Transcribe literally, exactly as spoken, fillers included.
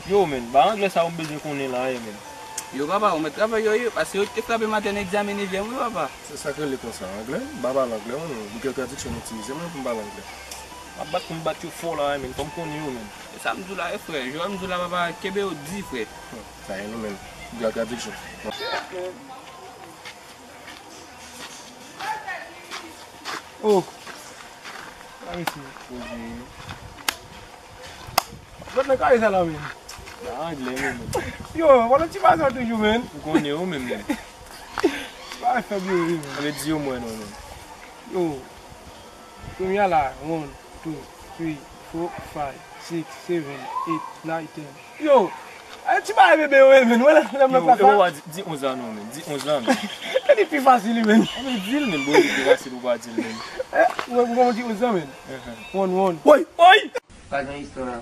Yo, men, ba anglè sa yo m bezwen konnen la, ye, men. Yo, papa, ou mèt travay yo, yo, paske yo te frape m atè nan egzamen nevyèm, wi, papa. Se sa k rele konsa, anglè? M pa pale anglè, non. Google Traduction m itilize, mwen, pou m pale anglè. M ap bat pou m bat yo fò la, ye, men, fò m konnen yo, men. E sa m di w la, e frè, jan m di w la, papa, kenbe yo di, frè. Sa ye nou menm. Gad tradiksyon. Oh. Kare si. Jwèt nan kare sa la menm. Ba anglè menm. Yo, wala ti bazan toujou menm. Ou konnen yo menm menm. Ba fè byo wi menm. Anbe di yo mwen non menm. Yo. Premye a la, one, two, three, four, five, six, seven, eight, nine, ten. Yo, ay ti bagay bebe yo menm, wè lè m Yo, nan klas yo la. Wa di di onz la non menm. Di onz la menm. E li pi fasil li menm. Anbe di l menm, bon, li pi fasil ou pa di l menm. Ou wè pou kòman di onz la menm. One, one. Woy! Woy! Pa gen istwa.